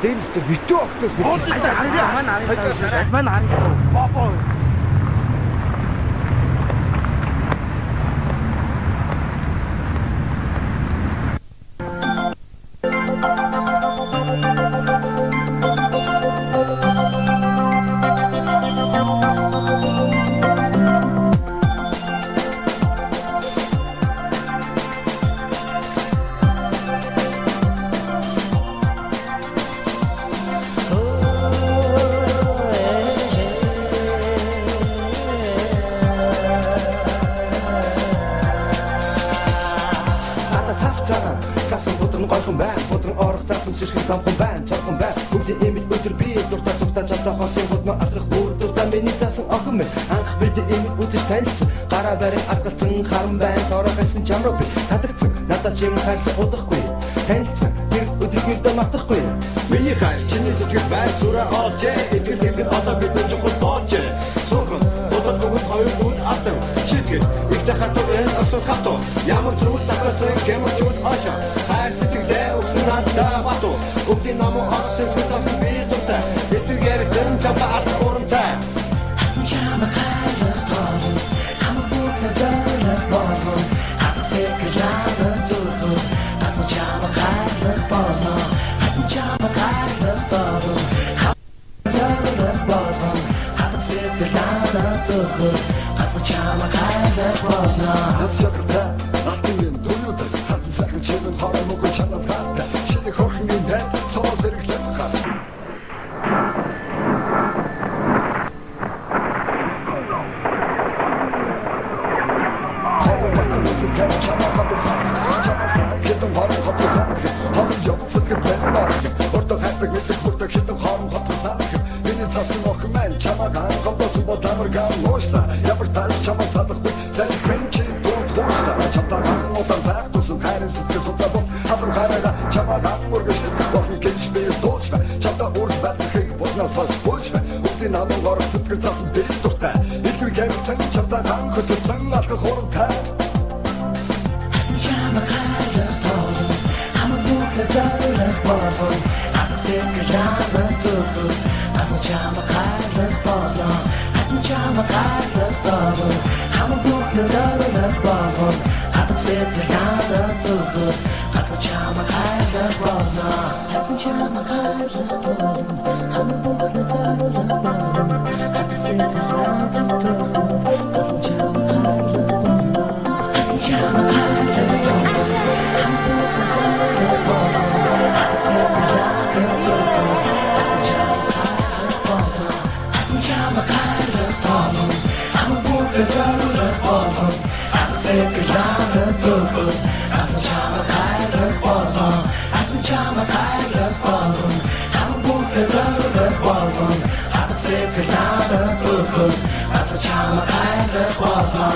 Энэ ч битүү октоос. Маань харагдав. Бобо. Засан будран гойхон байна, будран орох засан ширхэг томхон байна, цорхон байна. Бүгдийн имид өдөр би дуртай цугтаа чамтай хотын худмаа алхах бүр дуртай миний засан охин минь. Анх бид имид үдэж танилцсан, гараа барин атгалцсан харан байна, тороо хайсан чам руу би татагцсан. Надад чим хайрсан удахгүй танилцсан, тэр өдрийг өдөө мартахгүй. Миний хайр чиний сэтгэл байр сүрэ олжээ, итгэл итгэл одоо бид чухал боожээ. Цөөхөн будран өгөн хоёр үд атан шийтгэл ихтэй хатуу энэ өсөр хатуу ямар зүйл тахалцсан гэмэр зүйл ашаа хайр сэтгэлээ өгсөн надад батуу бүгдийн намуу орсон цасан би дуртай итгэл ярьсан чамтай алах хурамтай. Чамайг хайрлах тоолон хамаг бүхнээ зориулах болгон хатах сэтгэл надад төрхөд ганцхан чамайг хайрлах болно. Хатан чамайг хайрлах тоолон зориулах болгон хатах сэтгэл надад төрхөд ганцхан чамайг хайрлах болно. Хас шагартай алтан юм дөрүүдэ хатан сайхан чимэн хорон мөгөн чанар хаатай шинэ хөрхөн юм дэд соос хэрэглэн хат. Чамайг хайрлах тоолон хамаг бүхнээ зориулах болгон хатах сэтгэл надад төрхөд ганцхан чамайг хайрлах болно. Хатан чамайг хайрлах тоолон хамаг бүхнээ зориулах болгон хатах сэтгэл надад төрхөд ганцхан чамайг хайрлах болно. Хатан чамайг хайрлах тоолон хамаг бүхнээ зориулах болгон хатах сэтгэл надад төрхөд ганцхан чамайг хайрлах болно. Хатан чамайг хайрлах тоолон хамаг бүхнээ зориулах болгон хатах сэтгэл надад төрхөд ганцхан чамайг хайрлах болно. Хатан чамайг хайрлах тоолон хамаг бүхнээ зориулах болгон хатах сэтгэл надад төрхөд ганцхан чамайг хайрлах болно. Хатан чамайг хайрлах тоолон хамаг бүхнээ зориулах болгон хатах сэтгэл надад төрхөд ганцхан чамайг хайрлах болно.